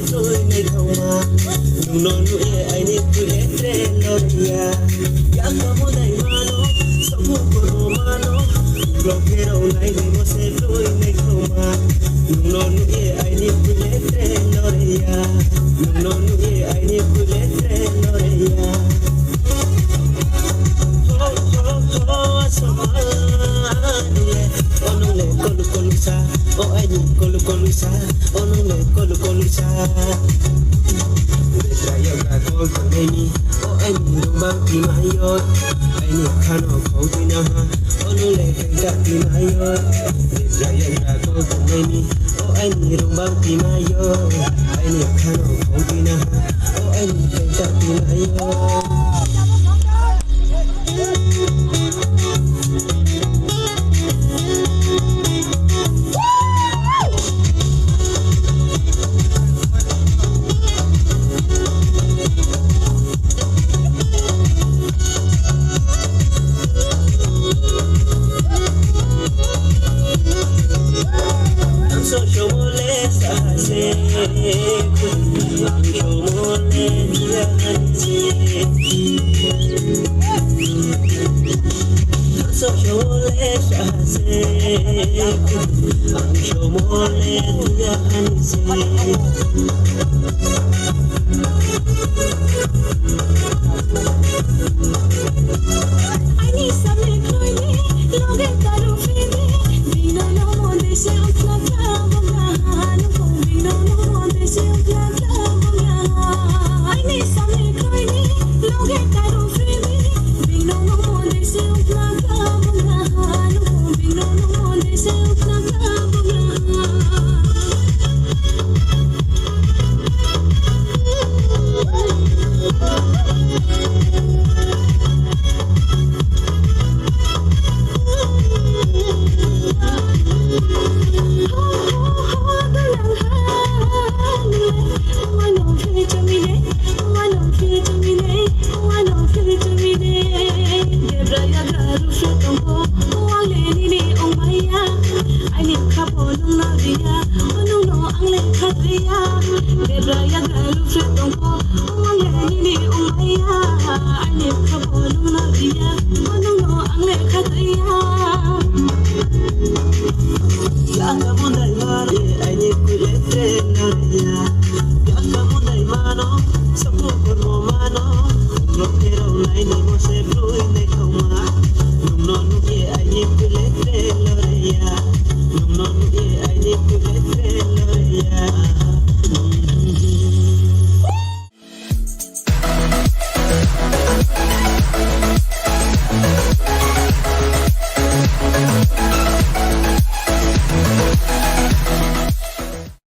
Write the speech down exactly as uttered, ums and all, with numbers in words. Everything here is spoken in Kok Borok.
Twi naithokma, nwngno nukye aini twi letre loriya. Yakamo naimano, somo kormo mano, blogerok naini bose twi naithokma. Nwngno nukye aini twi letre loriya. Nwngno nukye aini twi letre loriya. Ho, ho, ho, asomale, onongle kolu kolu sa, o aini kolu kolu sa, onongle kolu kolu sa. Betra yoga kol tongnai ni, o aini rubang timayo, aini khano khau tinaha, onongle kengka timayo. Betra yoga kol tongnai ni, o aini rubang timayo, aini khano khau tinaha, o aini kengka timayo. Ani kha bo nwng no riya, o nwng no ang le kha twiya. Debra yagra luphe tongkho,